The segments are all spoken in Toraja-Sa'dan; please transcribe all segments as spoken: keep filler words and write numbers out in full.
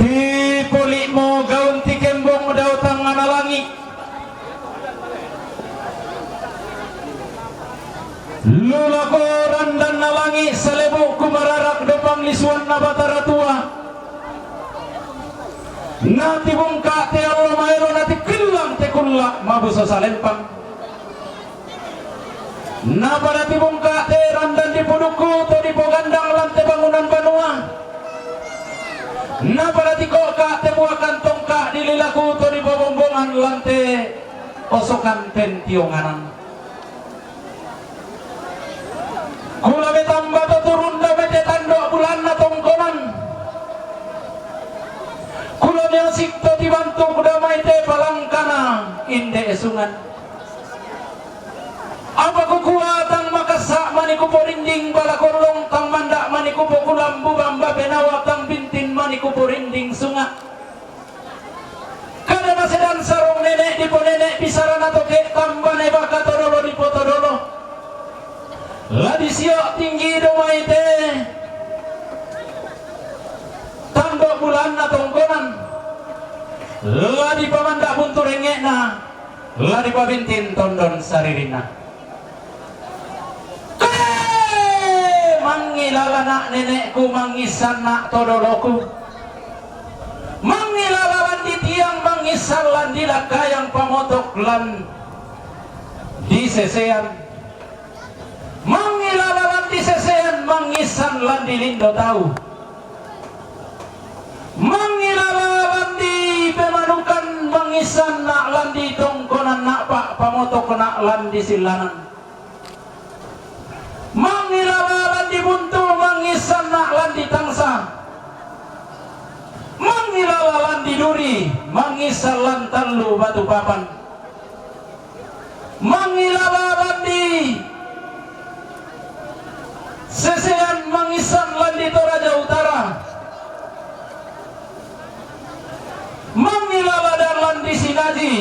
Pipoli' mo gaun ti kembong dao tangngana langi'. Lu lako randanna langi' salebu' kumararak do panglisuanna Batara Tua. Na tibungka' te allo maelo na tikillang te kulla' mabuso salempang. Na pada tibungka' te randan dipudukku to dipogandang lan te bangunan banua. Na pada tiko'ka' te buakan tongka' di lilaku to dipobombongan lan te osokan pentionganan. Kula metamba to turun damai te tando' bulanna tongkonan. Kula meosik to tibantuk damai te palangkana inde esungan. Apa kukua tang makassa' mani kuporinding bala kollong, tang manda' mani kupokulambu bamba penawa, tang bintin mani kuporinding sunga'. Kada nasedan sarong nene' diponene' bisarana toke' tamba nebaka todolo dipotodolo. La disio' tinggi do mai te tando' bulanna tongkonan. La dipamanda' buntu rengnge'na. La dipabintin tondon saririnna. Kee! Mangngilala na' nene'ku, mangngissanna' todoloku. Mangngilala lan di tiang, mangngissan lan di lakkayang pamotok lan di sesean. Mangngilala lan di sesean, mangngissan lan di lindo tau. Mangngilala lan di pemanukan, mangngissanna' lan di tongkonan na'pa' pamotokna' lan di sillanan. Mangngilala lan di buntu, mangngissanna' lan di tangsa. Mangngilala lan di duri, mangngissan lan tallu batu papan. Mangngilala lan di sesean, mangngissan lan di Toraja Utara. Mangngilala lan di sinaji,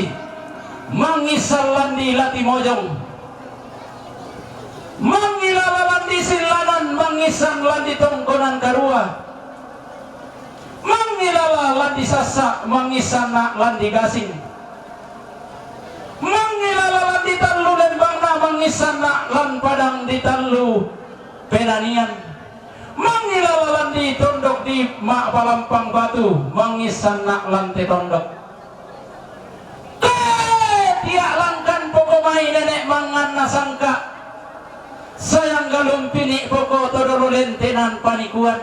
mangngissan lan di Latimojong. Mangngilala lan di sillanan, mangngissan lan di tongkonan karua. Mangngilala lan di sassa', mangngissanna' lan di gasing. Mangngilala lan di tallu lembangna, mangngissanna' lan padang di tallu penanian. Mangngilala lan di tondok di ma-, palampang batu, mangngissanna' lan te tondok. Kee! Tia' langkan poko mai nene' mangnganna sangka'. Sayang galung pini' poko todolo lentenan panikuan.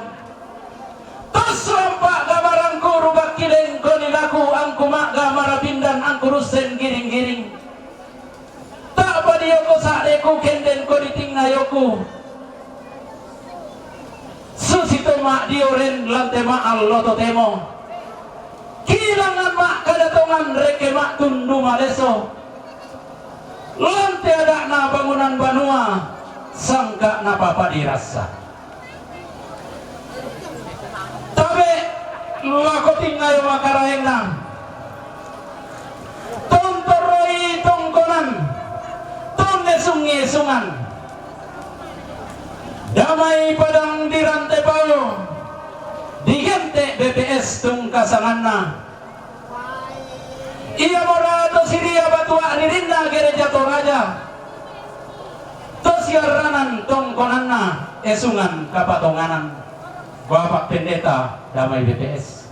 Tos lampa' ga marangku rubak kilengko lilaku, angku ma'ga marapindan, angku russen giring-giring. Ta' padioko sa'deku, kendenko di tingayoku. Susito ma'dioren lan te ma'allo totemo. Kilangan ma'kadatongan rekke ma'tundu maleso. Lan te ada'na bangunan banua sangka' napapadirassa. Tabe' lako tingayo makaraengna. Tontorroi tongkonan, tonnesungi esungan. Damai padang di Rantepao, digente' B P S tungkasanganna. Iamora to Siria batua' ririnna Gereja Toraja, to siarranan tongkonanna esungan kapatonganan. Bapak Pendeta Damai B P S.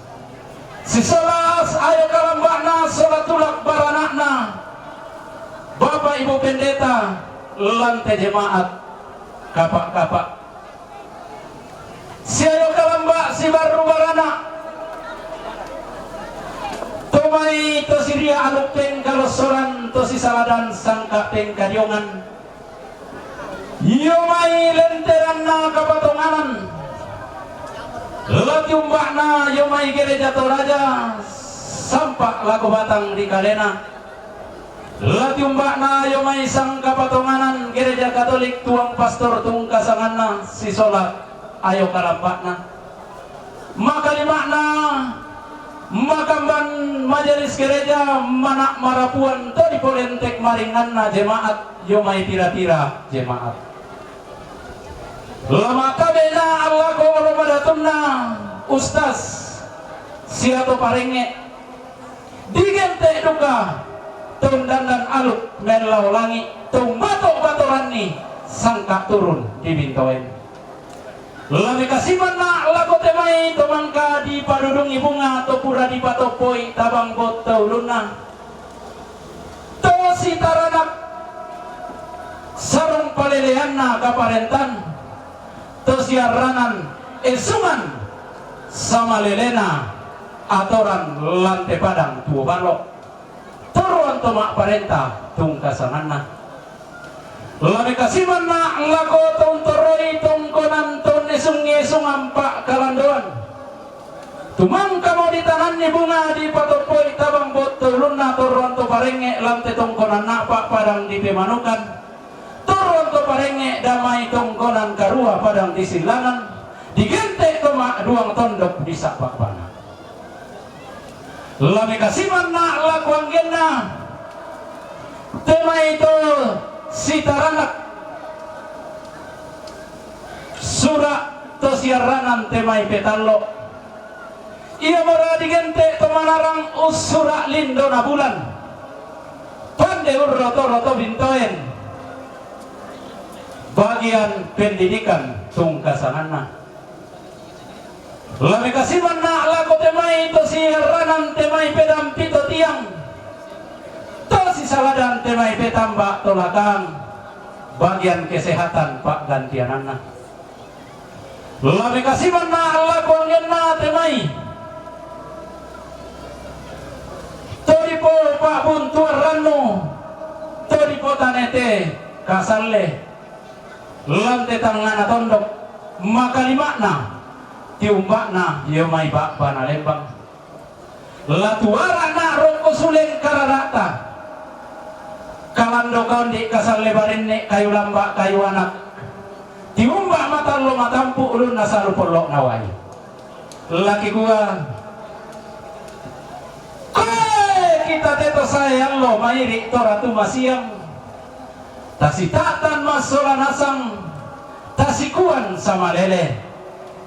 Sisolas ayo kalamba'na sola tulak barana'na, Bapak Ibu Pendeta, lan te jemaat kapa'-kapa'. Siayo kalamba' sibarru barana'. To mai to Siria aluk pengkalossoran, to sisaladan sangka' pengkadiongan. Iyo mai lenteranna kapatonganan. La tiumba'na iyo mai Gereja Toraja, sampa' lako batang ri kalena. La tiumba'na iyo mai sangkapatonganan Gereja Katolik tuang pastor tungkasanganna sisola ayo kalamba'na. Makalima'na makamban majelis gereja mana' marapuan to dipolentek maringanna jemaat, iyo mai pira-pira jemaat. La ma'tabe'na allako olo madatunna, Ustaz. sia to parengnge'. Digente' duka to undandan aluk mellao langi', to umbato-batoranni sangka' turun di bintoen. La mekasimanna' lako te mai to mangka dipadudungi bunga to pura dipatoppoi tabang botto ulunna, to sitaranak sarong paleleanna kaparentan, to siarranan esungan samalelena atoran lan te padang tuo balo', torroan to ma'parenta tungka sanganna. La mekasimanna' lako to untorroi tongkonan to unnesungi esungan pa'kalandoan. Tumangkamo ditananni bunga dipatoppoi tabang botto ulunna torroan to parengnge' lan te tongkonan na'pa' padang dipemanukan, torroan to parengnge' damai tongkonan karua padang disillangan, digente' to ma'duang tondok disa'ba' bana. La mekasimanna' lako anggenna te mai to sitaranak sura' to siarranan te mai petallo'. Iamora digente' to manarang ussura' lindona bulan, pande urro toro to bintoen, bagian pendidikan tungka sanganna. La mekasimanna' lako te mai to siarranan te mai pedampi to tiang, to sisaladan te mai petamba to lakang, bagian kesehatan pa'gantiananna. La mekasimanna' lako anggenna te mai to dipopa'buntuan rannu, to dipotanete kasalle lan te tangngana tondok, makalima'na tiumba'na io mai ba'bana lembang. La tuara'na rokko suleng karara'ta, kalando kaondi kasalle barinne kayu lamba' kayu anak, tiumba' matallo matampu' ulunna salu pollo'na uai. La kikua, koe kita te to sae allo mairi' to ratu masiang, tasita'tan massola nasang, tasikuan samalele,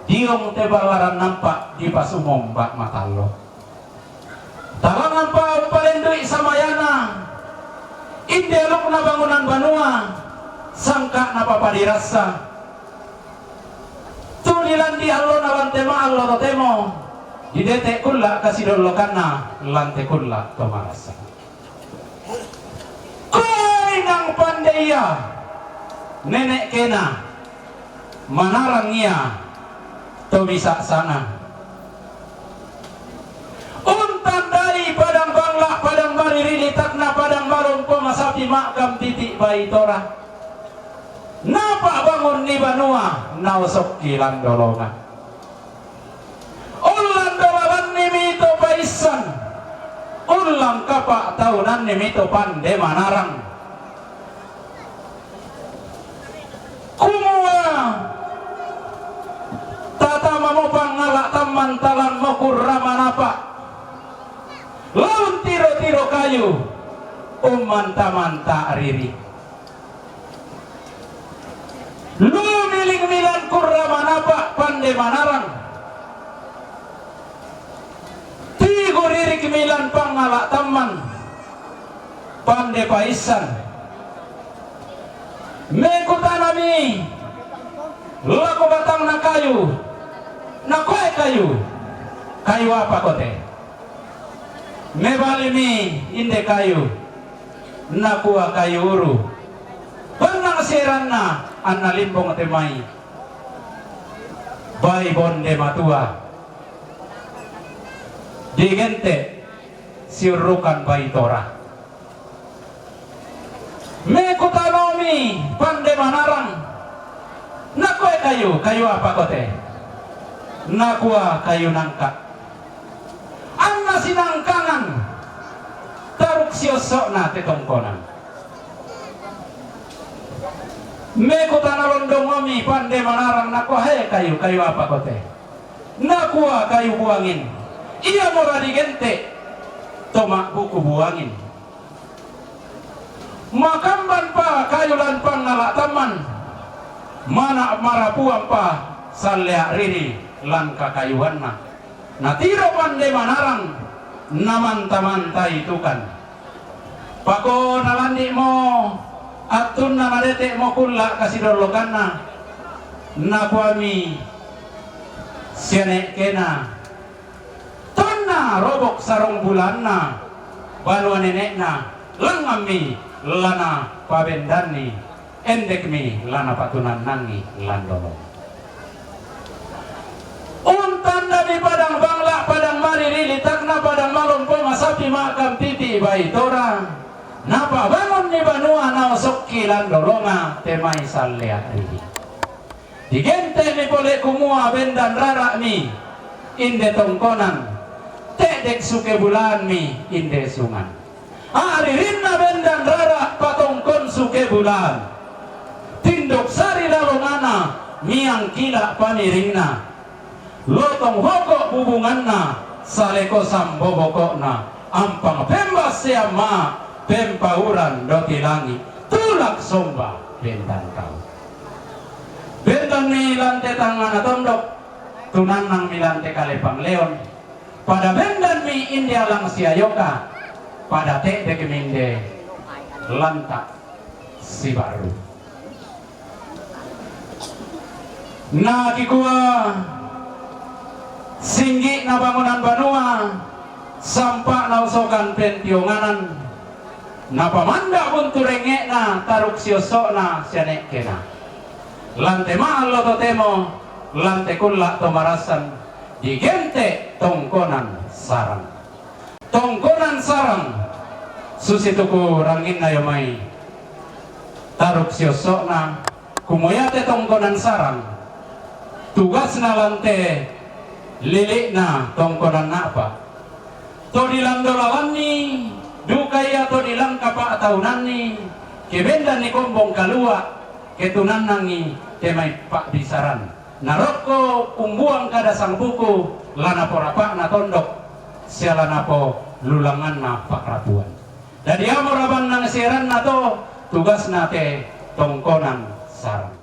diong te ballaran nampa' dipasumomba' matallo. Talangampa umpalendu'i samayana, inde alukna bangunan banua, sangka'na papadirassa. Tu dilandi allona lan te ma'allo totemo, didete' kulla' kasidollokanna lan te kulla' to marassa. Koe inang pande ia, nene' kena, manarang ia to misa' sanga. Untandai padang bangla', padang bariri litakna, padang malompo masapi ma'gam titi' bai tora. Napa'bangunni banua, naosokki landolongan. Ullandolabannimi to paissan, ullangkapa taunannimi to pande manarang. Kumua, tatamamo pangngala' tamman talammo kurra manapa', laun tiro-tiro kayu, ummanta-manta riri. Lumiling milan kurra manapa' pande manarang. Tigu ririk milan pangngala' tamman pande paissan. Mekutanami lako batangna kayu, nakoe kayu, kayu apa kote? Mebalimi inde kayu, nakua kayu uru. Bannang seranna anna limbong te mai bai bonde matua, digente' siurrukan bai tora. Mekutanomi pande manarang, nakoe kayu, kayu apa kote? Nakua kayu nangka. Anna sinangkangan taruk siosso'na te tongkonan. Mekutana londongomi pande manarang, nakua, he kayu, kayu apa kote? Nakua kayu buangin. Iamora digente' to ma'buku buangin. Makambanpa kayu lan pangngala' tamman, mana' marapuanpa sallea' riri lan kakayuanna. Natiro pande manarang, namanta-mantai tukan. Pako nalandi'mo attunna nadete'mo kulla' kasidollokanna, nakuami sia ne'kena, "Tonna robok sarong bulanna banua nene'na, langngammi lana pabendanni, endekmi lana patunannangi landolo." Untandami padang bangla, padang mariri, litakna padang malompo, masapi ma'kampipi baitora, napabangunni banua naosokki landolonga te mai sallea riri. Digente'mi pole kumua bendan rara'mi inde tongkonan, te'dek suke bulanmi inde sungan. A'ririnna bendan rara patongkon suke bulan. Tindok sari lalongana, miang kila pamiringna. Lotong hoko bubunganna, saleko sambo boko'na, ampang pembassean ma, pempauran doti langi, tulak somba bendan tau. Bendanmi lante tangngana tondok, tunannangmi lante kale pangleon, pada bendanmi inde alang siayoka, pada te'dekmi inde lanta sibaru. Nakikua singgi'na bangunan banua, sampa'na usokan pentionganan, napamanda' buntu rengnge'na taruk siosso'na sia ne'kena. Lante ma'allo totemo, lante kulla' to marassan, digente' tongkonan sarang. Tongkonan sarang, susitu kuranginna io mai taruk siosso'na, kumua iate tongkonan sarang, tugasna lante lili'na tongkonan na'pa. To dilando lalanni, duka ia to dilangka pa'taunanni, ke bendanni kombong kalua', ke tunannangi te mai pa'bisaran. Narokko umbuang kada sangpuku, lanapo rapa'na tondok, sia lanapo lulanganna pa'rapuan. Dadi amo rabannang sieranna to, tugasna te tongkonan sarang.